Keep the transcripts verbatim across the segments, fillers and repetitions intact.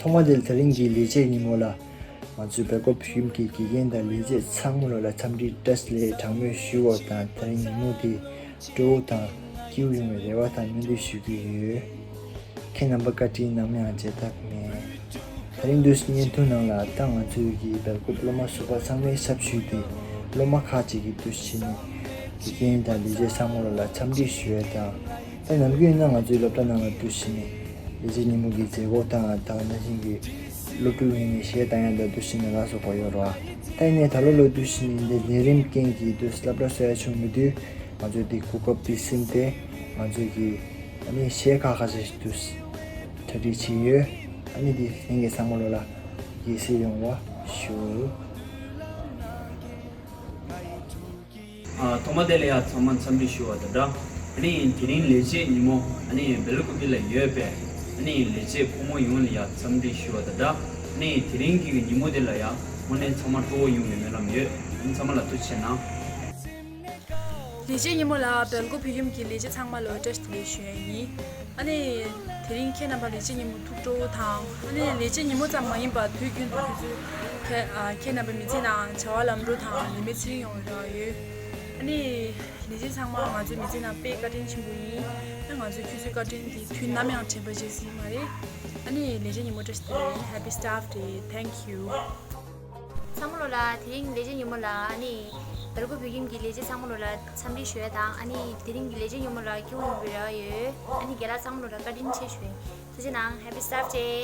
ཐོག་མ་དེ་ལ་དེ་རིང་གི་ལས་བྱེད་ཉིན་མོ་ལ་ང་ཚོའི་སྦེལ་ཀོབ་བོད་ཁྱིམ་གྱི་དགེ་རྒན་དང་ལས་བྱེད་ཚང་མ་ལོ་ལ་འཚམས་འདྲི་བཀྲ་ཤིས་བདེ་ལེགས་གྲངས་མེད་ཞུ་བ་དང་། དེ་རིང་ཉིན་མོ་དེ་སྤྲོ་བོ་དང་སྐྱིད་པོ་ཡོང་བའི་རེ་བ་དང་སྨོན་འདུན་ཞུ་གི་ཡོད། ཁྱེད་རྣམ་པ་བཀའ་དྲིན་ནམ་ཡང་བརྗེད་ཐབས་མེད། དེ་རིང་དུས་སུ་བརྙན་ཐུང་ནང་ལ་ད་ང་ཚོའི་གི་སྦེལ་ཀོབ་སློབ་མ་ཟུར་པ་ཚང་མའི་ཚབ་ཞུས་ཏེ་སློབ་མ་ཁག་ཅིག་གི་འདུ་ཤེས་ནས་དགེ་རྒན་དང་ལས་བྱེད་ཚང་མ་ལོ་ལ་འཚམས་འདྲི་ཞུ་ཡས་དང་། ད་ནམ་རྒྱུན་ཡིན་ན་ང་ཚོའི་སློབ་གྲྭ་ནང་ལ་འདུ་ཤེས་ནས་ལས་བྱེད་ཉིན་མོ་གི་མཛད་སྒོ་དང་ད་ག་ནང་བཞིན་གྱི་སློབ་ཕྲུག་ཡིན་ནས་གཞས་བཏང་ཡས་དང་འདུ་ཤེས་ནས་ལ་སོགས་པ་ཡོད་རེད་བ། ད་ཡིན་ནའི་ད་ལོ་ལོ་འདུ་ཤེས་ནས་འདི་ལས་རིམ་རྐྱེན་གྱིས་འདུ་སློབ་གྲྭ་གསོལ་ཡ་བྱུང་མེད་དུས་ང་ཚོས་འདི་གོ་སྐབས་འདི་ཟིན་ཏེ་ང་ཚོས་ཀྱི་ཨ་ནི་གཞས་ཁག་ཁ་ཤས་ཤིག་འདུ་གྲ་སྒྲིག་བྱས་ཡོད། ཨ་ནི་འདི་ལྷན་རྒྱས་ཚང་མ་ལོ་ལ་ཡིད་སེམས་ཡོང་བ་ཞུ། ཨ། ཐོག་མ་དེ་ལ་ཡ་ཚང་མ་འཚམས་འདྲི་ཞུ་བ་དང་འདྲ། ཨ་ནི་དེ་རིང་ལས་བྱེད་ཉིན་མོ་ཨ་ནི་སྦེལ་ཀོབ་ལ་ཡོད་པའི་ཨ་ནི་ལས་བྱེད་ཕོ་མོ་ཡོངས་ལ་ཡ་འཚམས་འདྲི་ཞུ་བ་དང་འདྲ། ཨ་ནི་དེ་རིང་གི་ཉིན་མོ་དེ་ལ་ཡ་དངོས་གནས་ཚང་མ་སྤྲོ་བོ་ཡོང་བའི་སྨོན་ལམ་ཡོད། ཨ་ནི་ཚང་མ་ལ་ཐུགས་རྗེ་གནང་། ལས་བྱེད་ཉིན་མོ་ལ་སྦེལ་ཀོབ་བོད་ཁྱིམ་གྱི་ལས་བྱེད་ཚང་མ་ལ་བཀྲ་ཤིས་བདེ་ལེགས་ཞུ་ཡ་ཡིན། ཨ་ནི་དེ་རིང་ཁྱེད་རྣམ་པ་ལས་བྱེད་ཉིན་མོ་ཐུགས་སྤྲོ་བོ་དང་། ཨ་ནི་ལས་བྱེད་ཉིན་མོ་ཙམ་མ་ཡིན་པར་དུས་རྒྱུན་དུ་ཁྱེད་ཚོས་ཁྱེད་ཨ་ཁྱེད་རྣམ་པའི་མི་ཚེ་ནང་བྱ་བ་ལམ་འགྲོ་དང་ལས་མེད་ཚེ་རིང་ཡོང་བའི་རེ་བ་ཡོད། ཨ་ནི་ལས་བྱེད་ཚང་མ་ང་ཚོའི་མི་ཚེ་ནང་དཔེ་བཀའ་དྲིན་ཆེན་པོ་ཡིན། ཨ་ང་ཚོས་ཁྱེད་ཚོའི་བཀའ་དྲིན་དེ་དུས་ནམ་ཡང་དྲན་པ་བརྗེད་སྲིད་མ་རེད། ཨ་ནི་ལས་བྱེད་ཉིན་མོ་བཀྲ་ཤིས་བདེ་ལེགས། Happy Staff Day. Thank you. ཚང་མ་ལོ་ལ་དེ་རིང་ལས་བྱེད་ཉིན་མོ་ལ་ཨ་ནི་སྦེལ་ཀོབ་བོད་ཁྱིམ་གྱི་ལས་བྱེད་ཚང་མ་ལོ་ལ་འཚམས་འདྲི་ཞུ་ཡ་དང་། ཨ་ནི་དེ་རིང་གི་ལས་བྱེད་ཉིན་མོ་ལ་སྐྱིད་པོ་ཡོང་བའི་རེ་བ་ཡོད། ཨ་ནི་རྒན་ལགས་ཚང་མ་ལོ་ལ་བཀའ་དྲིན་ཆེ་ཞུ་ཡིན། ཐུགས་རྗེ་གནང་། Happy Staff Day.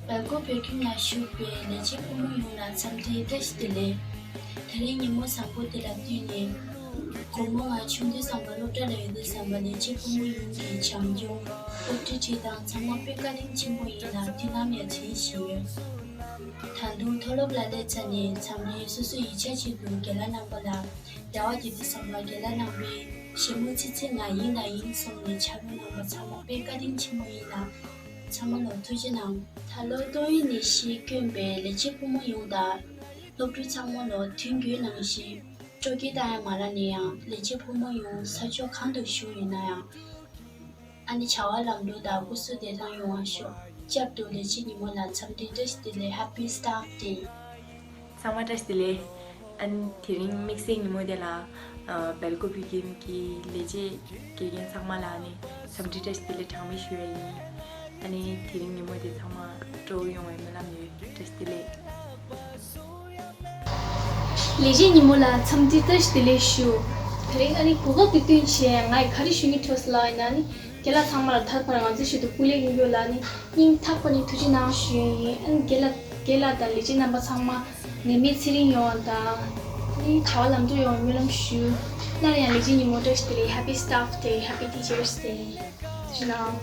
སྦེལ་ཀོབ་བོད་ཁྱིམ་ལ་བཞུགས་པའི་ལས་བྱེད་ཕོ་མོ་ཡོངས་ལ་འཚམས་འདྲི་བཀྲ་ཤིས་བདེ་ལེགས། དེ་རིང་ཉིན་མོ་བཟང་པོ་འདི་ལ་བསྟུན་ནས། དགོང་མོ་ང་ཆུང་དུས་ཙམ་པ་སློབ་གྲྭ་ལ་ཡོད་དུས་ཙམ་པ་ལས་བྱེད་ཕོ་མོ་ཡོངས་ཀྱི་བྱམས་སྐྱོང་སློབ་ཁྲིད་བྱེད་སྟངས་ཚང་མ་དཔེ་བཀའ་དྲིན་ཆེན་པོ་ཡིན་ལ་དུས་ནམ་ཡང་དྲན་བཞིན་ཡོད། ད་དུང་མཐོ་སློབ་ལ་སླེབས་ཚར་ནས་འཚམས་འདྲི་སོ་སོའི་ཡིག་ཆ་ཆེད་དུ་རྒན་ལགས་རྣམ་པ་ལ་འབྲེལ་བ་བྱེད་དུས་ཙམ་པ་རྒན་ལགས་རྣམ་པས་ཞལ་ངོ་ཚིག་ཚིག་ང་ཡིན་དང་ཡིན་གསུངས་ནས་ཕྱག་རོགས་གནང་བ་ཚང་མ་དཔེ་བཀའ་དྲིན་ཆེན་པོ་ཡིན་ལ། ཚང་མ་ལ་ཐུགས་རྗེ་གནང་། ད་ལོ་ཏོག་དབྱིབས་ནད་གཞི་བསྐྱོན་པའི་ལས་བྱེད་ཕོ་མོ་ཡོངས་དང་། སློབ་ཕྲུག་ཚང་མ་ལོ་དུས་རྒྱུན་ནང་བཞིན་སྤྲོ་སྐྱིད་བཏང་ཡ་མ་རག་ནས་ཡང་། ལས་བྱེད་ཕོ་མོ་ཡོངས་ས་ཕྱོགས་གང་དུ་བཞུགས་ཡོད་ན་ཡང་། ཨ་ནི་བྱ་བ་ལམ་འགྲོ་དང་སྐུ་གཟུགས་བདེ་ཐང་ཡོང་བ་ཤོག་བསྐྱར་དུ་ལས་བྱེད་ཉིན་མོ་ལ་འཚམས་འདྲི་བཀྲ་ཤིས་བདེ་ལེགས། Happy Staff Day. ཚང་མ་བཀྲ་ཤིས་བདེ་ལེགས། ཨ་ནི་དེ་རིང་དམིགས་བསལ་ཉིན་མོ་དེ་ལ་ཨ་སྦེལ་ཀོབ་བོད་ཁྱིམ་གྱི་ལས་བྱེད་དགེ་རྒན་ཚང་མ་ལ་ཨ་ནི་འཚམས་འདྲི་བཀྲ་ཤིས་བདེ་ལེགས་གྲངས་མེད་ཞུ་ཡ་ཡིན། ཨ་ནི་དེ་རིང་ཉིན་མོ་དེ་ཚང་མ་སྤྲོ་བོ་ཡོང་བའི་སྨོན་ལམ་ཡོད། བཀྲ་ཤིས་བདེ་ལེགས། ལས་བྱེད་ཉིན་མོ་ལ་འཚམས་འདྲི་བཀྲ་ཤིས་བདེ་ལེགས་ཞུ། དེ་རིང་ཨ་ནི་གོ་སྐབས་དེ་བསྟུན་བྱས་ང་ཡི་ག་རེ་ཞུ་སྙིང་འདོད་སོང་ལབ་ཡིན་ན་ནི། རྒན་ལགས་ཚང་མ་ལ་ད་བར་ང་ཚོའི་ཞུ་དུ་སྐུ་ལས་ཡིན་རྒྱུ་ལ་ནི་སྙིང་ཐག་པ་ནས་ཐུགས་རྗེ་གནང་ཞུ་ཡ་ཡིན། ཨ་ནི་རྒན་ལགས་རྒན་ལགས་དང་ལས་བྱེད་རྣམ་པ་ཚང་མ་ནད་མེད་ཚེ་རིང་ཡོང་བ་དང་། ནི་བྱ་བ་ལམ་འགྲོ་ཡོང་བའི་སྨོན་ལམ་ཞུ། སླར་ཡང་ལས་བྱེད་ཉིན་མོ་བཀྲ་ཤིས་བདེ་ལེགས། Happy Staff Day, Happy Teachers Day. ཐུགས་རྗེ་གནང་།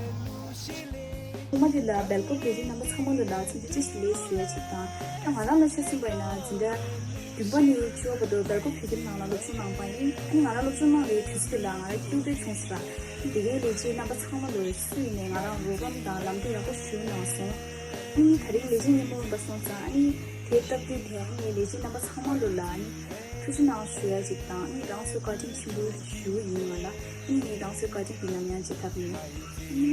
ཐོག་མ་དེ་ལ་སྦེལ་ཀོབ་དགེ་རྒན་རྣམ་པ་ཚང་མ་ལོ་ལ་འཚམས་འདྲི་བཀྲ་ཤིས་བདེ་ལེགས་ཞུ་ཡ་ཅིག་དང་། ད་ང་རང་ལ་ཆ་མཚོན་པ་ཡིན་ན་འཛིན་གྲྭ་བདུན་པ་ནས་བཅུ་པ་བར་དུ་སྦེལ་ཀོབ་བོད་ཁྱིམ་ནང་ལ་སློབ་སྦྱོང་གནང་བ་ཡིན། ཨ་ནི་ང་རང་སློབ་སྦྱོང་གནང་བའི་དུས་ཚོད་དེ་ལ་ང་རང་སྐྱིད་པོ་བྱུང་སོང་ར། དགེ་རྒན་ལས་བྱེད་རྣམ་པ་ཚང་མ་ལོ་སུ་ཡིན་ནའི་ང་རང་རོགས་རམ་དང་ལམ་སྟོན་ཡག་པོ་ཞུས་གནང་སོང་། ཨ་ནི་ད་རིང་ལས་བྱེད་ཉིན་མོ་ཡིན་པ་སོང་ཙང་ཨ་ནི་དེའི་སྟབས་བདེ་དེ་ཨ་ནི་ལས་བྱེད་རྣམ་པ་ཚང་མ་ལོ་ལ་ཨ་ནི་ཐུགས་རྗེ་གནང་ཞུ་ཡ་ཅིག་དང་། ཨ་ནི་རང་ཚོ་བཀའ་དྲིན་ཆེན་པོ་ཞུ་གི་ཡིན་ང་ལ། ཨ་ནི་ངས་རང་ཚོའི་བཀའ་དྲིན་དེ་ནམ་ཡང་བརྗེད་ཐབས་མེད། ཨ་ནི་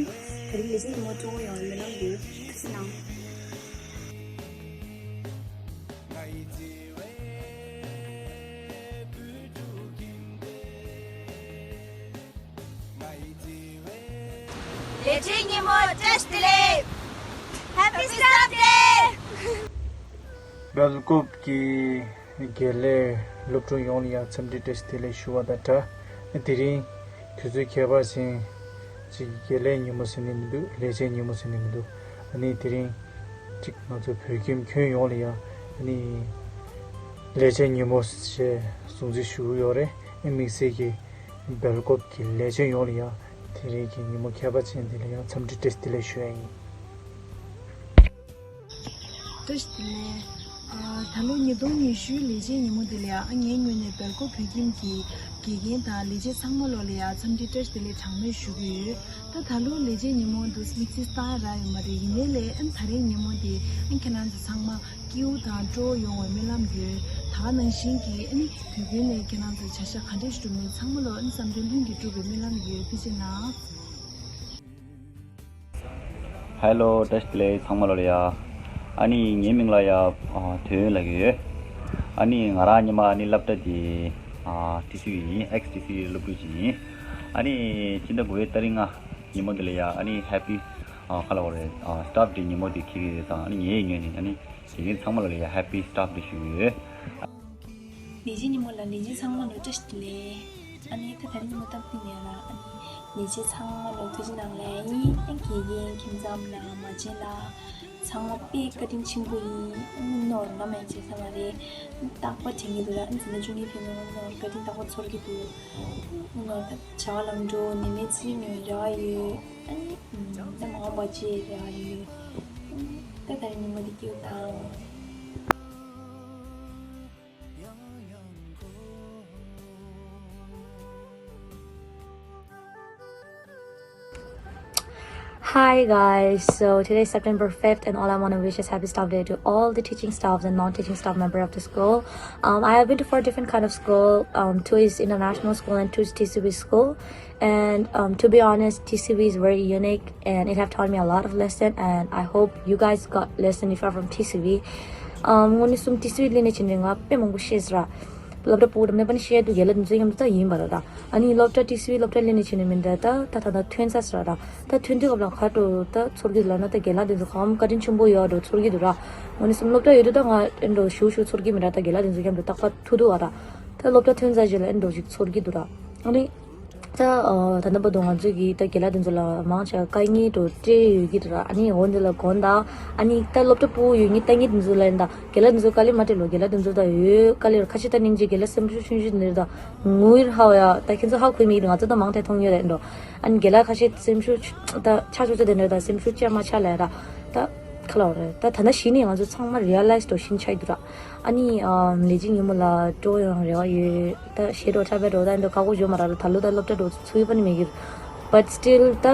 ད་རིང་ལས་བྱེད་ཉིན་མོ་སྤྲོ་བོ་ཡོང་བའི་སྨོན་ལམ་ཡོད། ཐུགས་རྗེ་གནང་། ལས་བྱེད་ཉིན་མོ་བཀྲ་ཤིས་བདེ་ལེགས། Happy Staff Day. སྦེལ་ཀོབ་ཀྱི་དགེ་ལས་སློབ་ཕྲུག་ཡོངས་ལ་ཡང་འཚམས་འདྲི་བཀྲ་ཤིས་བདེ་ལེགས་ཞུ་བ་དང་སྦྲགས། དེ་རིང་དུས་ཚོད་ཁྱད་པར་ཕྱིན་ཅིག་དགེ་ལས་ཉིན་མོ་ཟེར་ནི་མི་འདུག་ལས་བྱེད་ཉིན་མོ་ཟེར་ནི་མི་འདུག་ཨ་ནི་དེ་རིང་ཅིག་ང་ཚོ་བོད་ཁྱིམ་ཁྱོན་ཡོངས་ལ་ཡང་ཨ་ནི་ལས་བྱེད་ཉིན་མོ་ཞེས་སྲུང་བརྩི་ཞུ་གི་ཡོད་རེད། ཨ་དམིགས་བསལ་གྱི་སྦེལ་ཀོབ་ཀྱི་ལས་བྱེད་ཡོངས་ལ་ཡང་དེ་རིང་གི་ཉིན་མོ་ཁྱད་པར་ཅན་འདི་ལ་ཡང་འཚམས་འདྲི་བཀྲ་ཤིས་བདེ་ལེགས་ཞུ་ཡ་ཡིན། བཀྲ་ཤིས་བདེ་ལེགས། ཨ། ད་ལོ་ཉིས་སྟོང་ཉི་ཤུའི་ལས་བྱེད་ཉིན་མོ་འདི་ལ་ཡང་ངའི་ངོས་ནས་སྦེལ་ཀོབ་བོད་ཁྱིམ་གྱི་དགེ་རྒན་དང་ལས་བྱེད་ཚང་མ་ལོ་ལ་ཡང་འཚམས་འདྲི་བཀྲ་ཤིས་བདེ་ལེགས་གྲངས་མེད་ཞུ་གི་ཡོད། ད་ད་ལོ་ལས་བྱེད་ཉིན་མོ་འདུག་དམིགས་བསལ་བཏང་ཡ་རག་ཡོད་མ་རེད། ཡིན་ནའི་ལས་ཨ་ད་རེས་ཉིན་མོ་འདི་ཨ་ཁྱེད་རང་ཚོ་ཚང་མ་སྐྱིད་པོ་དང་སྤྲོ་བོ་ཡོང་བའི་སྨོན་ལམ་ཡོད། ད་ག་ནང་བཞིན་གྱི་ཨ་ནི་བོད་ཁྱིམ་ནས་ཁྱེད་རང་ཚོ་བྱ་གཞག་ག་འདྲས་ཤིག་སྒྲུབ་མིན་ཚང་མ་ལོ་ཨ་ནི་བསམ་དོན་ལྷུན་གྱིས་འགྲུབ་པའི་སྨོན་ལམ་ཡོད། ཐུགས་རྗེ་གནང་། ཧེ་ལོ། བཀྲ་ཤིས་བདེ་ལེགས་ཚང་མ་ལོ་ལ་ཡ། ཨ་ནི་ངའི་མིང་ལ་ཡ་ཨ་ཐོན་ཡོན་ལབ་ཀྱི་ཡོད། ཨ་ནི་ང་རང་སྔོན་མ་ཨ་ནི་སློབ་གྲྭ་དེ་ཨ་ཊི་སི་ཝི་ཡིན། ཨེགས་ཊི་སི་ཝི་སློབ་ཕྲུག་ཅིག་ཡིན། ཨ་ནི་སྤྱི་ཟླ་དགུ་པའི་ཏ་རིག་ལྔ་ཉིན་མོ་དེ་ལ་ཡ་ཨ་ནི་ཧེ་པི་ཨ་ག་ལབ་དགོས་རེད། ཨ་སི་ཊཕ་ཌེ་ཉིན་མོ་དེ་འཁེལ་གྱི་ཡོད་ཙང་། ཨ་ནི་ངའི་ངོས་ནས་ཨ་ནི་དེ་རིང་ཚང་མ་ལོ་ལ་ཡ་ཧེ་པི་སི་ཊཕ་ཌེ་ཞུ་གི་ཡོད། ལས་བྱེད་ཉིན་མོ་ལ་ལས་བྱེད་ཚང་མ་ལོ་བཀྲ་ཤིས་བདེ་ལེགས། ཨ་ནི་ད་དེ་རིང་ཉིན་མོ་སྟབས་བདེ་མེད་ལ། ཨ་ནི་ལས་བྱེད་ཚང་མ་ལོ་ཐུགས་རྗེ་གནང་ལེ་ཡིན། ཨ་དགེ་རྒན་ཁྱིམ་ཚང་ལ་མ་བྱན་ལ་ཚང་མ་དཔེ་བཀའ་དྲིན་ཆེན་པོ་ཡིན། ཨ་ནི་ནོར་ནམ་ཡང་བརྗེད་ས་མ་རེད། རྟག་པར་དྲན་གྱི་འདུག་ལ། ཨ་ནི་འཛིན་གྲྭ་བཅུ་གཉིས་ཕེབས་ནས་ནོར་བཀའ་དྲིན་རྟག་པར་ཚོར་གྱི་འདུག་ནོར་ད་བྱ་བ་ལམ་འགྲོ་ནད་མེད་ཚེ་རིང་ཡོང་བའི་རེ་བ་ཡོད། ཨ་ནི་ད་མ་འོངས་པ་ཅིག་རེ་བ་ཡོད། ཨ་ནི་ད་དེ་རིང་ཉིན་མོ་འདི་སྐྱིད་པོ་དང་། Hi guys, so today is September fifth and all I want to wish is happy staff day to all the teaching staffs and non-teaching staff member of the school. Um, I have been to four different kind of school. Um, two is international school and two is T C B school. And um, to be honest, T C B is very unique and it have taught me a lot of lesson and I hope you guys got lesson if you are from T C B. Um, དངོས་གནས་གསུམ་T C B སླེབས་ནས་བྱས་ནས་ང་དཔེ་མང་པོ་ཤེས་སོང་ར། སློབ་གྲྭ་ཕྲུ་གུ་འགྲམ་ནས་ཕར་ནས་བཤད་དུས་རྒན་ལགས་དེ་ཚོའི་མཉམ་དུ་ད་ཡིན་པ་ར་ད། ཨ་ནི་སློབ་གྲྭ་T C B སློབ་གྲྭ་སླེབས་ནས་བྱས་ནས་མིན་ད་ད་ད་ད་ད་ཐོན་ཚར་སོང་ར་ད། ཐོན་དུས་སྐབས་ལ་ག་འགྲོ་ད་ཚོར་གྱི་ལབ་ན་ད་རྒན་ལགས་དེ་ཚོ་ཧམ་བཀའ་དྲིན་ཆེན་པོ་ཡོད་འགྲོ་ཚོར་གྱི་འདུག་ར། དངོས་གནས་གསུམ་སློབ་གྲྭ་ཡོད་དུས་ད་ང་ཨེ་འགྲོ་ཞུ་ཞུ་ཚོར་གྱི་མིན་ར། ད་རྒན་ལགས་དེ་ཚོའི་མཉམ་དུ་རྟག་པར་ཐུག་འདུག་བ་ར། ད་སློབ་གྲྭ་ཐོན་ཚར་རྗེས་ལ་ཨེ་འགྲོ་ཞིག་ཚོར་གྱི་འདུག་ར། ཨ་ནི། ད་ཨ་ད་ལྟ་བར་དུ་ང་ཚོས་ཀྱིས་ད་རྒན་ལགས་དེ་ཚོ་ལ་མང་ཆེ་བ་དཀའ་ངལ་འགྲོ་སྤྲད་ཡོད་ཀྱི་འདུག་ར། ཨ་ནི་འོ་འདི་ལ་དགོངས་དག་ཨ་ནི་ད་སློབ་གྲྭ་ཕྲུ་གུ་ཡོད་ངེས་དཀའ་ངལ་དེ་ཚོ་ལ་ཡིན་ད་རྒན་ལགས་དེ་ཚོ་དཀའ་ལས་མ་སྤྲད་ལོ། རྒན་ལགས་དེ་ཚོ་ད་ཡོད་དཀའ་ལས་ར། ཁ་ཤས་ད་སྙིང་རྗེ་རྒན་ལགས་སེམས་ཤུགས་ཆུང་ཆུང་དེ་འདྲ་ད་ངུ་ཡིར་ཧ་བ་ཡ། ད་ཁྱེད་ཚོ་ཧ་གོ་མེད་ཀྱི་འདུག་ང་ཚོ་ད་མང་ཐལ་མཐོང་ཡོད་རེད་འགྲོ། ཨ་ནི་རྒན་ལགས་ཁ་ཤས་སེམས་ཤུགས་ད་ཆག་ཆོག་ཆོག་དེ་འདྲ་ད་སེམས་ཤུགས་ཆག་མ་ཆག་ལ་ཡ་ར། ད་ཁ་ལོ་རེད། ད་ད་ནང་བཞིན་ནས་ང་ཚོ་ཚང་མ་རི་ཡ་ལའི་ཛི་འགྲོ་ཤིན་ཆག་འདུག་ར། ཨ་ནི་ཨམ་ལས་བྱེད་ཉིན་མོ་ལ་སྤྲོ་ཡོང་རེ་བ་ཡོད། ད་ཞེ་དྲག་འཁྲབ་པའི་འགྲོ་ད་འགྲོ་ཁག་པོ་བྱུང་མ་རག་ལ། ད་ལོ་ད་སློབ་གྲྭ་འགྲོ་ཚུགས་ཡོད་པ་ནི་མེད་ཀྱི། But still ད་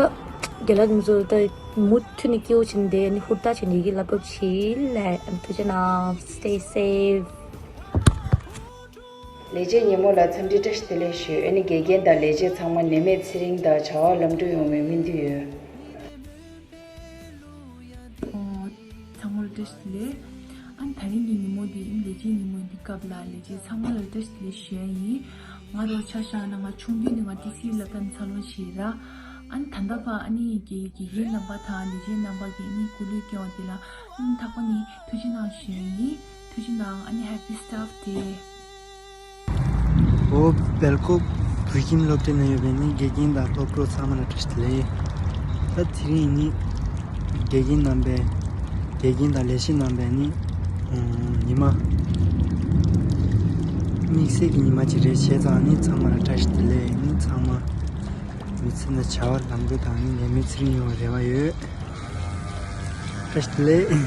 རྒན་ལགས་དེ་ཚོ་ད་མུ་མཐུད་ནས་སྐྱིད་པོ་བྱས་ནས་བསྡད་ནི་ཧུར་ཐག་བྱས་ནས་ཡི་གེ་བསླབ་རོགས་བྱེད་ལ། ཨ་ཐུགས་རྗེ་གནང་། Stay safe. ལས་བྱེད་ཉིན་མོ་ལ་འཚམས་འདྲི་བཀྲ་ཤིས་བདེ་ལེགས་ཞུ། ཨ་ནི་དགེ་རྒན་དང་ལས་བྱེད་ཚང་མ་ནད་མེད་ཚེ་རིང་དང་བྱ་བ་ལམ་འགྲོ་ཡོང་བའི་སྨོན་འདུན་ཡོད། ཨོ། ཚང་མ་ལ་བཀྲ་ཤིས་བདེ་ལེགས། ཨ་ནི་དེ་རིང་གི་ཉིན་མོ་འདི་ཨིན་ལས་བྱེད་ཉིན་མོ་འདི་སྐབས་ལ་ལས་བྱེད་ཚང་མ་ལ་བཀྲ་ཤིས་བདེ་ལེགས་ཞུ་ཡ་ཡིན། ང་རང་ཆ་བཞག་ན་ང་ཆུང་དུས་ནས་ང་ཊི་སི་ཝི་སློབ་གྲྭ་ནས་འཚར་ལོངས་བྱས་ར། ཨ་ནི་ད་ལྟ་བར་ཨ་ནི་དགེ་དགེ་རྒན་རྣམ་པ་དང་ལས་བྱེད་རྣམ་པ་གིས་ཨ་ནི་སྐུ་ལུས་བསྐྱངས་པ་དེ་ལ་ཨ་ནི་ཐག་པ་ནས་ཐུགས་རྗེ་གནང་ཞུ་ཡ་ཡིན། ཐུགས་རྗེ་གནང་། ཨ་ནི་Happy Staff Day. འོ་སྦེལ་ཀོབ་བོད་ཁྱིམ་སློབ་གྲྭ་ནང་ཡོད་པའི་ནི་དགེ་རྒན་དང་སློབ་གྲོགས་ཚང་མ་ལ་བཀྲ་ཤིས་བདེ་ལེགས། ད་དེ་རིང་ནི་དགེ་རྒན་རྣམ་པས་དགེ་རྒན་དང་ལས་བྱེད་རྣམ་པས་ནི་ཉི་མ་དམིགས་བསལ་གྱི་ཉི་མ་ཅིག་རེད། བྱས་ཙང་ནི་ཚང་མ་ལ་བཀྲ་ཤིས་བདེ་ལེགས། ནི་ཚང་མ་མི་ཚེ་ནང་བྱ་བ་ལམ་འགྲོ་དང་ནི་ནད་མེད་ཚེ་རིང་ཡོང་བའི་རེ་བ་ཡོད། བཀྲ་ཤིས་བདེ་ལེགས།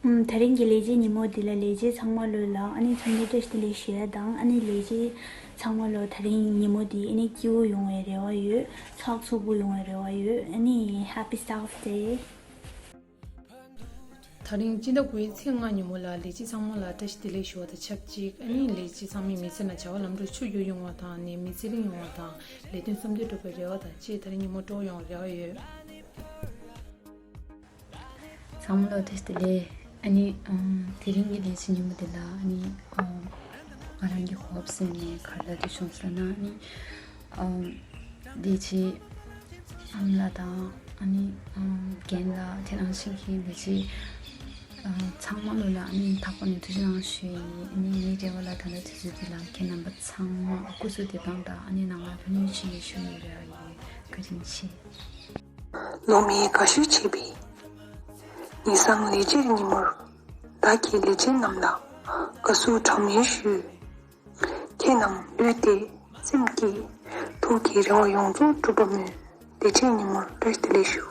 ཨུམ། དེ་རིང་གི་ལས་བྱེད་ཉིན་མོ་འདི་ལ་ལས་བྱེད་ཚང་མ་ལོ་ལ་ཨ་ནི་འཚམས་འདྲི་བཀྲ་ཤིས་བདེ་ལེགས་ཞུ་ཡ་དང་། ཨ་ནི་ལས་བྱེད་ཚང་མ་ལོ་དེ་རིང་ཉིན་མོ་འདི་ཨ་ནི་སྐྱིད་པོ་ཡོང་བའི་རེ་བ་ཡོད། ཚགས་ཚུད་པོ་ཡོང་བའི་རེ་བ་ཡོད། ཨ་ནི་Happy Staff Day། དེ་རིང་སྤྱི་ཟླ་དགུ་པའི་ཚེས་ལྔ་ཉིན་མོ་ལ་ལས་བྱེད་ཚང་མ་ལ་བཀྲ་ཤིས་བདེ་ལེགས་ཞུ་བ་དང་ཆབས་ཅིག་ཨ་ནི་ལས་བྱེད་ཚང་མའི་མི་ཚེ་ནང་བྱ་བ་ལམ་འགྲོ་ཆུ་རྒྱུས་ཡོང་བ་དང་ནད་མེད་ཚེ་རིང་ཡོང་བ་དང་ལས་དོན་བསམ་དོན་འགྲུབ་པའི་རེ་བ་དང་བཅས་དེ་རིང་ཉིན་མོ་སྤྲོ་ཡོང་བའི་རེ་བ་ཡོད། ཚང་མ་ལ་བཀྲ་ཤིས་བདེ་ལེགས། ཨ་ནི་ཨམ་དེ་རིང་གི་ལས་བྱེད་ཉིན་མོ་འདི་ལ་ཨ་ནི་ཨམ་ང་རང་གི་གོ་སྐབས་ཟིན་ནས་ག་རེ་ལབ་འདོད་བྱུང་ཟེར་ན། ཨ་ནི་ཨམ་ལས་བྱེད་ཨམ་ལགས་དང་ཨ་ནི་ཨམ་རྒན་ལགས་དེ་ནང་བཞིན་གྱི་ལས་བྱེད་ཨ་ཚང་མ་ལོ་ལ་ཨ་ནི་དག་པ་ནས་ཐུགས་རྗེ་གནང་ཞུ་ཡི་ཡིན། ཨ་ནི་ངའི་རེ་བ་ལ་ད་ལྟ་དུས་ཚོད་འདི་ལ་ཁྱེད་རྣམ་པ་ཚང་མ་སྐུ་གཟུགས་བདེ་ཐང་དང་ཨ་ནི་ནང་ལ་ཕན་ནུས་ཆེ་ཞུ་ཡི་རེད། ཨ་ཡེ་བཀའ་དྲིན་ཆེ། ལོ་མི་དགའ་ཤོས་བྱེད་པའི་ཉི་བཟང་ལས་བྱེད་ཉིན་མོར། བདག་གི་ལས་བྱེད་རྣམས་ལ་དགའ་བསུ་གྲངས་མེད་ཞུ། ཁྱེད་རྣམས་ལུས་བདེ་སེམས་སྐྱིད་ཐུགས་ཀྱི་རེ་བ་ཡོངས་རྫོགས་འགྲུབ་པ་སྨོན། ལས་བྱེད་ཉིན་མོར་བཀྲ་ཤིས་བདེ་ལེགས་ཞུ།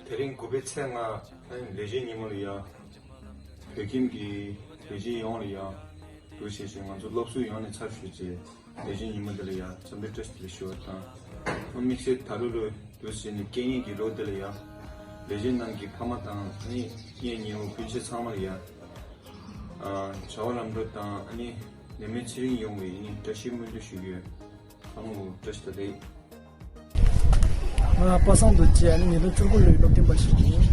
དེ་རིང་དགུ་པའི་ཚེས་ལྔ་ལས་བྱེད་ཉིན་མོ་ལ་ཡ། བོད་ཁྱིམ་གྱི་ལས་བྱེད་ཡོངས་ལ་ཡ། འདུ་ཤེས་ཤིག་ང་ཚོ་སློབ་ཟུར་ཡོངས་ནས་ཚར་ཞུས་རྗེས་ལས་བྱེད་ཉིན་མོ་འདི་ལ་ཡ་འཚམས་འདྲི་བཀྲ་ཤིས་བདེ་ལེགས་ཞུ་བ་དང་། དམིགས་བསལ་ད་ལོ་ལོ་འདུ་ཤེས་ནས་སྐད་གཉིས་ཀྱི་ལོ་འདི་ལ་ཡ། ལས་བྱེད་རྣམས་ཀྱི་ཕ་མ་དང་ཨ་ནི་གཉེན་ཉེ་བོ་སྤུན་མཆེད་ཚང་མ་ལ་ཡ། ཨ། བྱ་བ་ལམ་འགྲོ་དང་ཨ་ནི་ལས་མེད་ཚེ་རིང་ཡོང་བའི་ཨ་ནི་བཀྲ་ཤིས་སྨོན་འདུན་ཞུ་རྒྱུ་ཡོད། ཚང་མ་བཀྲ་ཤིས་བདེ་ལེགས། ང་པ་སངས་རྡོ་རྗེ། ཨ་ནི་ཉིས་སྟོང་བཅུ་དགུ་ལོའི་སློབ་སྟོན་པ་ཞིག་ཡིན།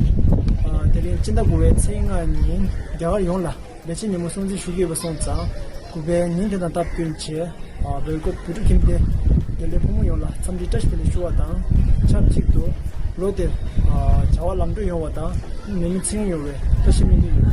ཨ། དེ་རིང་སྤྱི་ཟླ་དགུ་པའི་ཚེས་ལྔ་ཉིན་རྒྱ་གར་ཡོངས་ལ་ལས་བྱེད་ཉིན་མོ་སྲུང་བརྩི་ཞུ་གི་ཡོད་པ་སོང་ཙང་། དགུ་པའི་ཉིན་དེ་དང་སྟབས་བསྟུན་བྱས། ཨ། བོད་སྐད་བོད་ཕྲུག་ཁྱིམ་སྡེ་དགེ་ལས་ཕོ་མོ་ཡོངས་ལ་འཚམས་འདྲི་བཀྲ་ཤིས་བདེ་ལེགས་ཞུ་བ་དང་། ཆབས་ཅིག་ཏུ་ལོ་དེར། ཨ། བྱ་བ་ལམ་འགྲོ་ཡོང་བ་དང་ལས་མེད་ཚེ་རིང་ཡོང་བའི་བཀྲ་ཤིས་སྨོན་འདུན་ཡོད།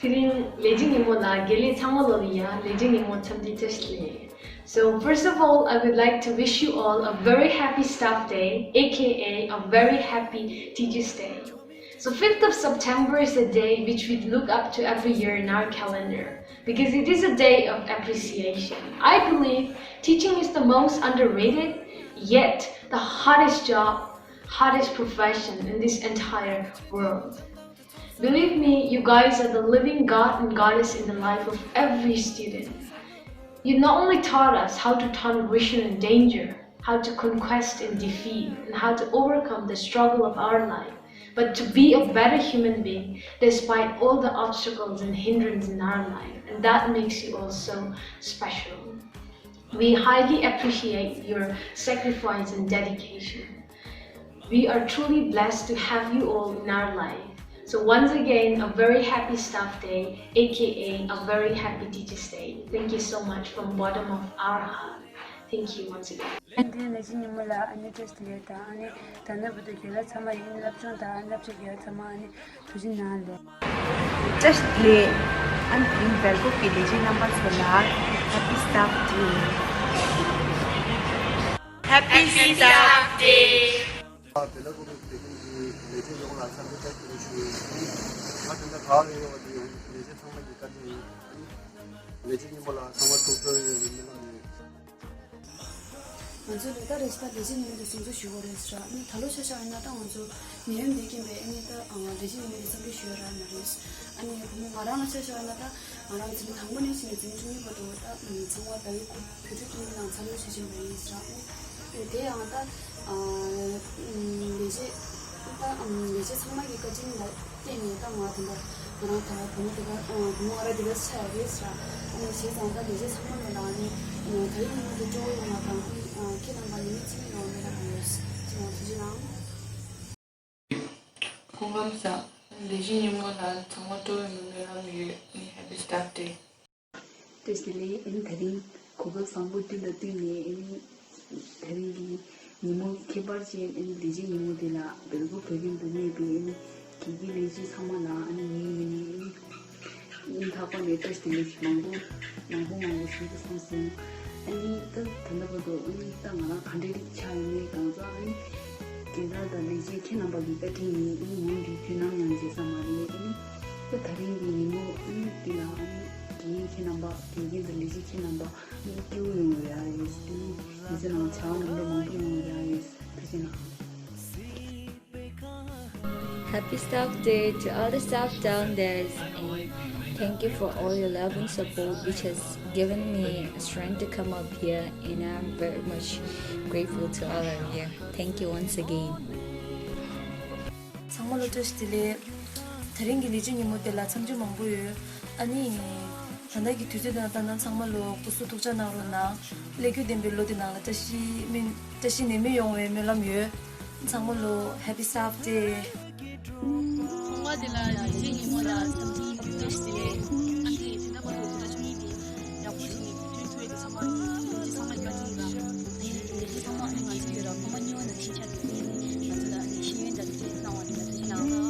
དེ་རིང་ལས་བྱེད་ཉིན་མོ་ལ་དགེ་ལས་ཚང་མ་ལོ་ལ་ཡ་ལས་བྱེད་ཉིན་མོ་འཚམས་འདྲི་བཀྲ་ཤིས་བདེ་ལེགས། So first of all, I would like to wish you all a very happy staff day, A K A a very happy Teachers Day. So fifth of September is a day which we look up to every year in our calendar because it is a day of appreciation. I believe teaching is the most underrated, yet the hardest job, hardest profession in this entire world. Believe me, you guys are the living god and goddess in the life of every student. You not only taught us how to turn vision in danger, how to conquest and defeat, and how to overcome the struggle of our life, but to be a better human being despite all the obstacles and hindrance in our life. And that makes you all so special. We highly appreciate your sacrifice and dedication. We are truly blessed to have you all in our life. So once again, a very happy staff day, A K A a very happy teachers day. Thank you so much from bottom of our heart. Thank you once again. ཨ་ནི་ལས་བྱེད་ཉིན་མོ་ལ་ཨ་ནི་བཀྲ་ཤིས་བདེ་ལེགས་དང་། ཨ་ནི་ད་ནས་བར་དུ་རྒན་ལགས་ཚང་མ་ཡིན། སློབ་སྦྱོང་དང་བསླབ་བྱ་རྒན་ལགས་ཚང་མ་ཨ་ནི་ཐུགས་རྗེ་གནང་ལོ། བཀྲ་ཤིས་བདེ་ལེགས། ཨ་ནི་དེ་རིང་སྦེལ་ཀོབ་ཀྱི་ལས་བྱེད་རྣམ་པ་ཚོ་ལ་Happy Staff Day། Happy Staff Day། སྦེལ་ཀོབ་ཀྱི་ལས་ཁུངས་ཀྱི་ལས་བྱེད་ཡོངས་ལ་འཚམས་འདྲི་བཀྲ་ཤིས་བདེ་ལེགས་ཞུ་ཡི་ཡིན། ང་དེ་འདྲ་ག་རེ་ཡོད་པ་དེ་ཡང་ལས་བྱེད་ཚང་མ་གི་བཀའ་དྲིན་ཡིན། ལས་བྱེད་ཉིན་མོ་ལ་ཚང་མ་ཐུགས་སྤྲོ་ཡོད་པའི་སྨོན་ལམ་ཡོད། ང་ཚོས་ལོ་ལྟར་རེ་བཞིན་ལས་བྱེད་ཉིན་མོ་དེ་སྲུང་བརྩི་ཞུ་དགོས་རེད་ཟེར། ཨ་ནི་ད་ལོ་ཆ་བཞག་ཡིན་ན་ད་ང་ཚོ་ནད་ཡམས་འདི་རྐྱེན་པས་ཨ་ནི་ད་ལས་བྱེད་ཉིན་མོ་དེ་འཚམས་འདྲི་ཞུ་ཡ་རག་མ་རེད། ཨ་ནི་བུ་མོ་ང་རང་ལ་ཆ་བཞག་ཡིན་ན་ད་ང་རང་འཛིན་གྲྭ་དང་པོ་ནས་བྱས་ནས་འཛིན་གྲྭ་བཅུ་གཉིས་བར་དུ་ད་ཚང་མ་ད་བོད་ཕྲུག་ཁྱིམ་སྡེ་ནང་འཚམས་འདྲི་ཞུ་བཞིན་པ་ཡིན་ཟེར། ཨ་ནི་དེ་ཡང་ད་ལས་བྱེད་ད་ལས་བྱེད་ཚང་མ་གི་བཀའ་དྲིན་ལ་བརྟེན་ནས་ད་ང་དེ་འདྲ་ང་རང་ད་བུ་མོ་དེ་ག་བུ་མོ་ང་རང་དེ་ག་ཆགས་ཡོད་རེད་ཟེར། ཨ་ནི་བྱས་ཙང་ད་ལས་བྱེད་ཚང་མ་ལ་ཨ་ནི་ད་རིང་ཉིན་མོ་དེ་སྤྲོ་བོ་ཡོང་བ་དང་ཨ་ནི་ཁྱེད་རྣམ་པ་ནི་མི་ཚེ་རིང་ཡོང་བའི་རེ་བ་ཡོད། ཁྱེད་རང་ཐུགས་རྗེ་གནང་། སྐུ་ཁམས་བཟང་། ལས་བྱེད་ཉིན་མོ་ལ་ཚང་མ་སྤྲོ་བའི་སྨོན་ལམ་ཡོད། ཨ་ནི་Happy Staff Day། བཀྲ་ཤིས་བདེ་ལེགས། ཨ་ནི་དེ་རིང་གོ་སྐབས་བཟང་པོ་འདི་ལ་བསྟུན་ནས་ཨ་ནི་དེ་རིང་གི་ཉིན་མོ་ཁྱད་པར་ཅན་ཨ་ནི་ལས་བྱེད་ཉིན་མོ་འདི་ལ་སྦེལ་ཀོབ་བོད་ཁྱིམ་དུ་གནས་པའི་ཨ་ནི་དགེ་རྒན་ལས་བྱེད་ཚང་མ་ལ་ཨ་ནི་ངའི་ངོས་ནས་ཨ་ནི་སྙིང་ཐག་པ་ནས་བཀྲ་ཤིས་བདེ་ལེགས་མང་པོ་མང་པོ་མང་པོ་ཞུ་དགོས་བསམ་སོང་། ཨ་ནི་ད་ད་ལྟ་བར་དུ་ཨ་ནི་ད་ང་རང་ག་འདྲའི་ཆགས་ཡོད་མེད་གང་ཟག་ཨ་ནི་སྐལ་བཟང་དང་ལས་བྱེད་ཁྱེད་རྣམ་པ་གི་བཀའ་དྲིན་ཡིན། ཨ་ནི་ངོ་འདི་དུས་ནམ་ཡང་བརྗེད་ས་མ་རེད། ཨ་ནི་ད་དེ་རིང་གི་ཉིན་མོ་ཨ་ནི་འདི་ལ་ཨ་ནི་དགེ་རྒན་ཁྱེད་རྣམ་པ་དགེ་རྒན་དང་ལས་བྱེད་ཁྱེད་རྣམ་པ་ཨ་ནི་སྐྱིད་པོ་ཡོང་བའི་རེ་བ་ཡོད། ཨ་ནི་མི་ཚེ་ནང་བྱ་བ་ནང་དུ་མང་པོ་ཡོང་བའི་རེ་བ་ཡོད། ཐུགས་རྗེ་གནང་། Happy staff day to all the staff down there, and thank you for all your love and support, which has given me strength to come up here, and I'm very much grateful to all of you. Thank you once again. ཚང་མ་ལ་བཀྲ་ཤིས་བདེ་ལེགས། དེ་རིང་གི་ལས་བྱེད་ཉིན་མོ་དེ་ལ་འཚམས་འདྲི་མང་པོ་ཡོད། ཨ་ནི་ད་ལྟ་གི་དུས་ཚོད་དང་ལྟ་ན་ཚང་མ་ལོ་སྐུ་གཟུགས་ཐུགས་ཅག་གནང་རོགས་གནང་། ལས་འགུལ་ལྡན་པའི་ལོ་འདི་ནང་ལ་བཀྲ་ཤིས་སྨན་བཀྲ་ཤིས་ནད་མེད་ཡོང་བའི་སྨོན་ལམ་ཡོད། ཚང་མ་ལོ་Happy Staff Day། ཚང་མ་དེ་ལ་ལས་བྱེད་ཉིན་མོ་ལ་འཚམས་འདྲི་བཀྲ་ཤིས་བདེ་ལེགས། ཨ་ནི་དེ་འདྲ་མ་གཏོགས་དེ་འདྲ་བྱུང་ཡིན་ཏེ་ཡག་པོ་ཞིག་ནས་ཐོན་ཐུབ་ཡོད་དེ་ཚང་མ་ལས་བྱེད་ཚང་མ་བཀའ་དྲིན་ལ། ལས་བྱེད་ཚང་མ་ཨ་ནི་ང་ཚོ་ཡོད་ར་ཕ་མ་སྨྱོ་ན་ཤེས་ཆ་དེ་ནས་ང་ཚོ་ལ་ཨ་ནི་ཤེས་ཡོན་དང་དེ་གནང་བ་དེ་ལ་ཐུགས་རྗེ་གནང་།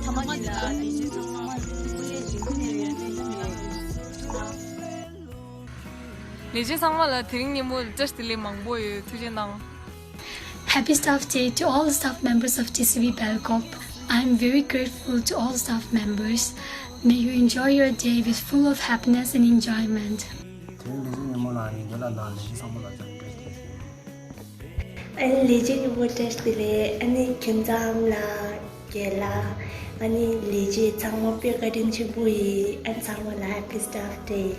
ཚང་མ་དེ་ལ་ལས་བྱེད་ཚང་མ་ཐུགས་རྗེ་རིང་པོ་ནས་ཡོད་ནས་ཡོད་ནས། ལས་བྱེད་ཚང་མ་ལ་དེ་རིང་ཉིན་མོ་བཀྲ་ཤིས་བདེ་ལེགས་མང་པོ་ཡོད། ཐུགས་རྗེ་གནང་། Happy Staff Day to all staff members of T C V Belkop. I am very grateful to all staff members. May you enjoy your day with full of happiness and enjoyment. དེ་རིང་ལས་བྱེད་ཉིན་མོ་ལ་ཡིན་རྒན་ལགས་དང་ལས་བྱེད་ཚང་མ་ལ་འཚམས་འདྲི་བཀྲ་ཤིས་བདེ་ལེགས་ཞུ། ཨ་ནི་ལས་བྱེད་ཉིན་མོ་བཀྲ་ཤིས་བདེ་ལེགས། ཨ་ནི་ཁྱིམ་ཚང་ལ་རྒན་ལགས་ཨ་ནི་ལས་བྱེད་ཚང་མ་དཔེ་བཀའ་དྲིན་ཆེན་པོ་ཡིན། ཨ་ནི་ཚང་མ་ལ་Happy Staff Day།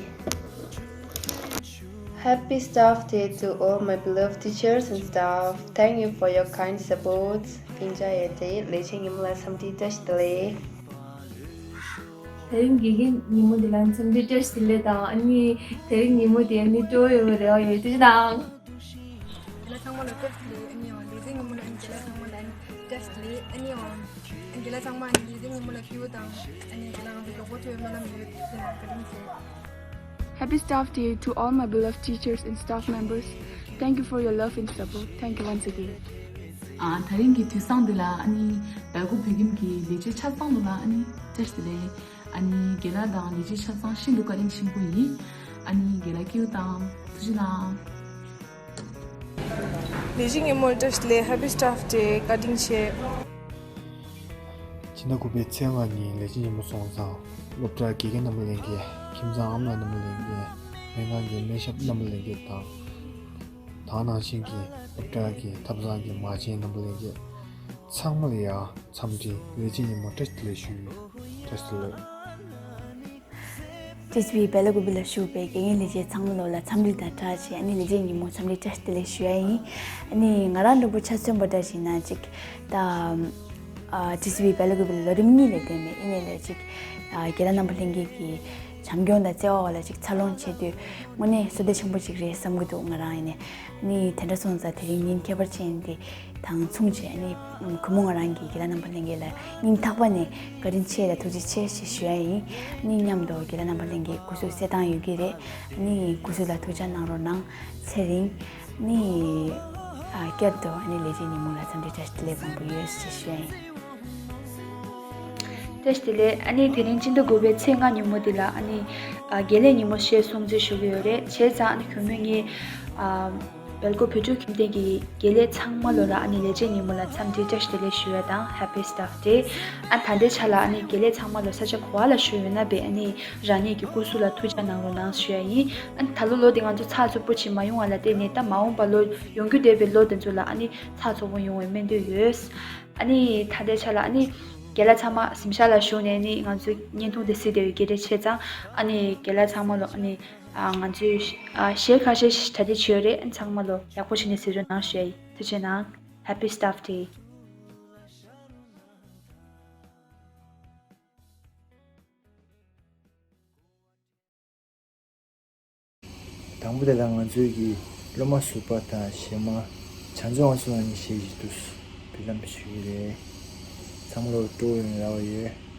Happy Staff Day to all my beloved teachers and staff. Thank you for your kind support. Enjoy your day. ལས་བྱེད་ཉིན་མོ་ལ་འཚམས་འདྲི་བཀྲ་ཤིས་བདེ་ལེགས། དེ་རིང་དགེ་རྒན་ཉིན་མོ་འདི་ལ་འཚམས་འདྲི་བཀྲ་ཤིས་བདེ་ལེགས་དང་། ཨ་ནི་དེ་རིང་ཉིན་མོ་དེ་ཨ་ནི་སྤྲོ་བོ་ཡོང་བའི་རེ་བ་ཡོད། ཐུགས་རྗེ་གནང་། རྒན་ལགས་ཚང་མ་ལ་བཀྲ་ཤིས་བདེ་ལེགས། ཨ་ནི་ཡང་ལས་རྩེད་ཉིན་མོ་ལ་ཨ་ནི་རྒན་ལགས་ཚང་མ་ལ་ཨ་ནི་བཀྲ་ཤིས་བདེ་ལེགས། ཨ་ནི་ཡང་རྒན་ལགས་ཚང་མ་ཨ་ནི་ལས་རྩེད་ཉིན་མོ་ལ་ཕེབས་དང་། ཨ་ནི་རྒན་ལགས་ང་ཚོ་མགྱོགས་པོ་ཐུག་པའི་སྨོན་ལམ་ཡོད། ཐུགས་རྗེ་གནང་། བཀའ་དྲིན་ཆེ། Happy Staff Day to all my beloved teachers and staff members. Thank you for your love and support. Thank you once again. ཨ། དེ་རིང་གི་དུས་བཟང་འདི་ལ་ཨ་ནི་སྦེལ་ཀོབ་བོད་ཁྱིམ་གྱི་ལས་བྱེད་ཆ་ཚང་ལོ་ལ་ཨ་ནི་བཀྲ་ཤིས་བདེ་ལེགས། ཨ་ནི་རྒན་ལགས་དང་ལས་བྱེད་ཆ་ཚང་ཤིན་ཏུ་བཀའ་དྲིན་ཆེན་པོ་ཡིན། ཨ་ནི་རྒན་ལགས་སྐྱིད་པོ་དང་། ཐུགས་རྗེ་གནང་། ལས་བྱེད་ཉིན་མོ་བཀྲ་ཤིས་བདེ་ལེགས། Happy Staff Day། བཀའ་དྲིན་ཆེ། ཕྱི་ཟླ་དགུ་པའི་ཚེས་ལྔ་ཉིན་ལས་བྱེད་ཉིན་མོ་སོང་ཙང་། སློབ་གྲྭ་དགེ་རྒན་རྣམ་པ་ལྷན་རྒྱས། ཁྱིམ་ཚང་ཨ་མ་ལགས་རྣམ་པ་ལྷན་རྒྱས། སྨན་ཁང་གི་སྨན་ཞབས་རྣམ་པ་ལྷན་རྒྱས་དང་། དེ་ནང་བཞིན་གྱི་སློབ་གྲྭ་གི་ཐབ་ཚང་གི་མ་བྱན་རྣམ་པ་ལྷན་རྒྱས་ཚང་མ་ལ་ཡང་འཚམས་འདྲི་ལས་བྱེད་ཉིན་མོ་བཀྲ་ཤིས་བདེ་ལེགས་ཞུ། བཀྲ་ཤིས་བདེ་ལེགས། ཊི་སི་ཝི་སྦེལ་ཀོབ་ལ་བཞུགས་པའི་དགེ་རྒན་ལས་བྱེད་ཚང་མ་ལོ་ལ་འཚམས་འདྲི་དང་སྦྲགས་བྱས། ཨ་ནི་ལས་བྱེད་ཉིན་མོ་འཚམས་འདྲི་བཀྲ་ཤིས་བདེ་ལེགས་ཞུ་ཡ་ཡིན། ཨ་ནི་ང་རང་འདྲ་པོ་ཆ་མཚོན་པ་འདྲ་ཞིག་ན་ཅིག་ད། ཨ། ཊི་སི་ཝི་སྦེལ་ཀོབ་ལ་ལོ་རིམ་གཉིས་ལས་བསྡད་མེད། ཡིན་ནའི་ལས་ཅིག་ཨ། རྒན་ལགས་རྣམ་པ་ལྷན་རྒྱས་ཀྱི་བྱམས་སྐྱོང་དང་བརྩེ་བ་འོག་ལ་ཅིག་འཚར་ལོངས་བྱེད་དུས་དངོས་གནས་བསོད་བདེ་ཆེན་པོ་ཅིག་རེད་བསམ་གྱི་འདུག་ང་རང་ཡིན་ནའི། ཨ་ནི་དེ་འདྲ་སོང་ཙང་དེ་རིང་ཉིན་ཁྱད་པར་ཅན་འདི་དང་མཚུངས་བྱས། ཨ་ནི་གུས་མོ་ང་རང་གིས་རྒན་ལགས་རྣམ་པ་ལྷན་རྒྱས་ལ་སྙིང་ཐག་པ་ནས་བཀའ་དྲིན་ཆེ་དང་ཐུགས་རྗེ་ཆེ་ཞེས་ཞུ་ཡ་ཡིན། ཨ་ནི་མཉམ་དུ་རྒན་ལགས་རྣམ་པ་ལྷན་རྒྱས་སྐུ་གཟུགས་གསལ་ཐང་ཡོད་ཀྱི་རེད། ཨ་ནི་སྐུ་གཟུགས་ལ་ཐུགས་ཅག་གནང་རོགས་གནང་། ཚེ་རིང་། ཨ་ནི་ཨ། བསྐྱར་དུ་ཨ་ནི་ལས་བྱེད་ཉིན་མོ་ལ་འཚམས་འདྲི་བཀྲ་ཤིས་བདེ་ལེགས་དབང་པོ་ཡོད་ཞེས་ཞུ་ཡ་ཡིན། བཀྲ་ཤིས་བདེ་ལེགས། ཨ་ནི་དེ་རིང་སྤྱི་ཟླ་དགུ་པའི་ཚེས་ལྔ་ཉིན་མོ་འདི་ལ་ཨ་ནི་ཨ། དགེ་ལས་ཉིན་མོ་ཞེས་སྲུང་བརྩི་ཞུ་གི་ཡོད་རེད། བྱས་ཙང་ཨ་ནི་གུས་མོས་ངས་ཨ། སྦེལ་ཀོབ་བོད་ཕྲུག་ཁྱིམ་སྡེ་གི་དགེ་ལས་ཚང་མ་ལོ་ལ་ཨ་ནི་ལས་བྱེད་ཉིན་མོ་ལ་འཚམས་འདྲི་བཀྲ་ཤིས་བདེ་ལེགས་ཞུ་ཡ་དང་། Happy Staff Day། ཨ། ད་ལྟའི་ཆ་ལ་ཨ་ནི་དགེ་ལས་ཚང་མ་ལོ་ས་ཆ་ག་པར་ལ་བཞུགས་ཡོད་ན་བས་ཨ་ནི་རང་ཉིད་ཀྱི་སྐུ་གཟུགས་ལ་ཐུགས་ཅག་གནང་རོགས་གནང་ཞུ་ཡ་ཡིན། ཨ་ནི་ད་ལོ་ལོ་འདི་ང་ཚོ་ཚགས་ཚུད་པོ་ཅིག་མ་ཡོང་བ་ལ་བརྟེན་ནས། ད་མ་འོངས་པ་ལོ་ཡོང་རྒྱུ་བསྡད་པའི་ལོ་དེ་ཚོ་ལ་ཨ་ནི་ཚགས་ཚུད་པོ་ཡོང་བའི་སྨོན་འདུན་ཡོད། ཨ་ནི་ད་ལྟའི་ཆ་ལ་ཨ་ནི་རྒན་ལགས་ཚང་མ་གཟིམ་ཤག་ལ་བཞུགས་ནས་ཨ་ནི་ང་ཚོའི་བརྙན་ཐུང་དེ་གཟིགས་བསྡད་ཡོད་ཀྱི་རེད། བྱས་ཙང་ཨ་ནི་རྒན་ལགས་ཚང་མ་ལོ་ཨ་ནི་ཨ། ང་ཚོས་ཨ། གཞས་ཁ་ཤས་ཤིག་གྲ་སྒྲིག་བྱས་ཡོད་རེད། ཨ་ནི་ཚང་མ་ལོ་ཡག་པོ་བྱས་ནས་གཟིགས་རོགས་གནང་ཞུ་ཡ་ཡིན། ཐུགས་རྗེ་གནང་། Happy Staff Day། དང་པོ་དེ་ལ་ང་ཚོའི་གི་སློབ་མ་ཟུར་པ་དང་གཞས་མ་བྱམས་བརྩེ་དབང་ཕྱུག་ལགས་ནས་གཞས་ཤིག་འདུག་འབུལ་ལམ་ཞུ་གི་རེད། ཚང་མ་ལོ་སྤྲོ་བོ་ཡོང་རེ་བ་ཡོད།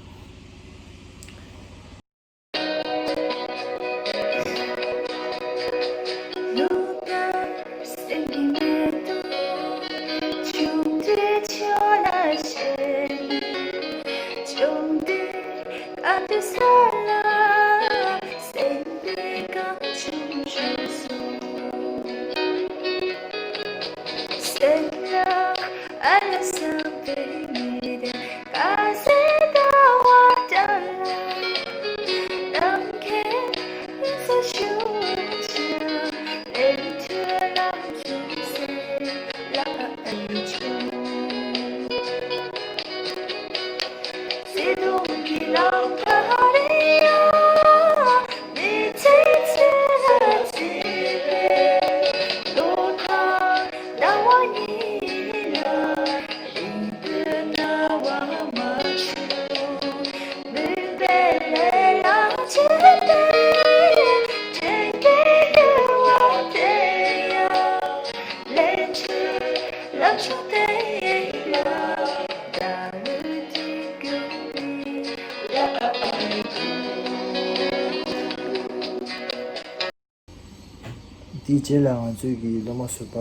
དེའི་རྗེས་ལ་ང་ཚོའི་གི་སློབ་མ་ཟུར་པ་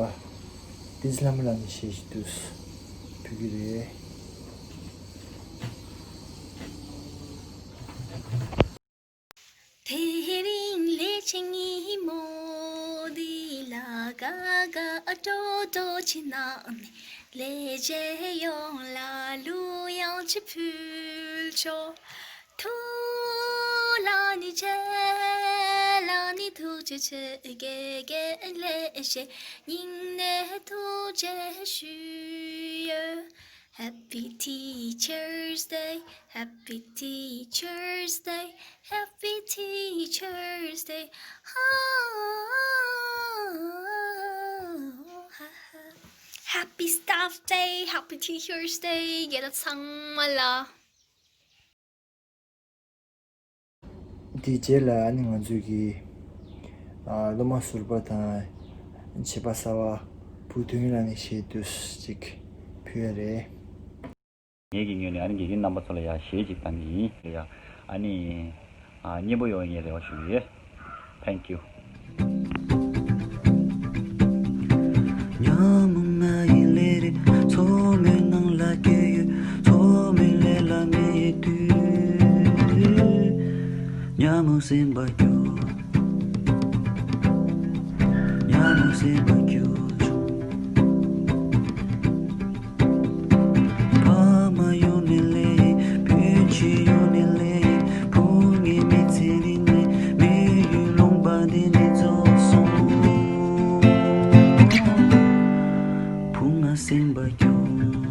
བསྟན་འཛིན་ལྷ་མོ་ལགས་ནས་གཞས་ཤིག་འདུག་ཕུལ་གི་རེད། དེ་རིང་ལས་བྱེད་ཉིན་མོ་འདི་ལ་དགའ་དགའ་སྤྲོ་སྤྲོ་ཅིག་གནང་ནས། ལས་བྱེད་ཡོངས་ལ་གླུ་དབྱངས་ཅིག་ཕུལ་ཆོག་ཐུགས་ལ་ནི་རྗེ་ལ་ནི་ཐུགས་རྗེ་ཆེ། དགེ་རྒན་ལས་བྱེད་སྙིང་ནས་ཐུགས་རྗེ་ཞུ་ཡོད། Happy Teachers' Day, Happy Teachers' Day, Happy Teachers' Day. Happy Staff Day, Happy Teachers' Day. རྒན་ལགས་ཚང་མ་ལ། དེའི་རྗེས་ལ་ཨ་ནི་ང་ཚོས་ཀྱི་ཨ་སློབ་མ་ཟུར་པ་དང་བྱེད་པ་གསར་བ་བུ་དོན་ལ་ནི་གཞས་དུས་ཅིག་ཕུལ་ཡ་རེད། ངེད་ཀྱི་ངོས་ནས་ཨ་ནི་དགེ་རྒན་རྣམ་པ་ཚོ་ལ་ཡང་གཞས་ཅིག་བཏང་གི་ཡིན། ཡ། ཨ་ནི། ཨ། སྙན་པོ་ཡོང་བའི་རེ་བ་ཞུ་གི་ཡོད། Thank you. ཉ་མོ་ང་ཡི་ལས་རེད། མཚོ་མོའི་ནང་ལ་སྐྱོད་ཡོད། མཚོ་མོའི་ལས་ལ་མི་ཡི་དུས། ཉ་མོ་སེམས་པ་སྐྱོ། ཉ་མོ་སེམས་པ་སྐྱོ་བྱུང་། ཕ་མ་ཡོང་ནས་ལས་ཡིན། བུ་ཆེ་ཡོང་ནས་ལས་ཡིན། བུ་ངའི་མི་ཚེ་འདི་ནས་མི་ཡུལ་ལུང་པ་འདི་ནས་རྫོགས་སོང་། བུ་ང་སེམས་པ་སྐྱོ།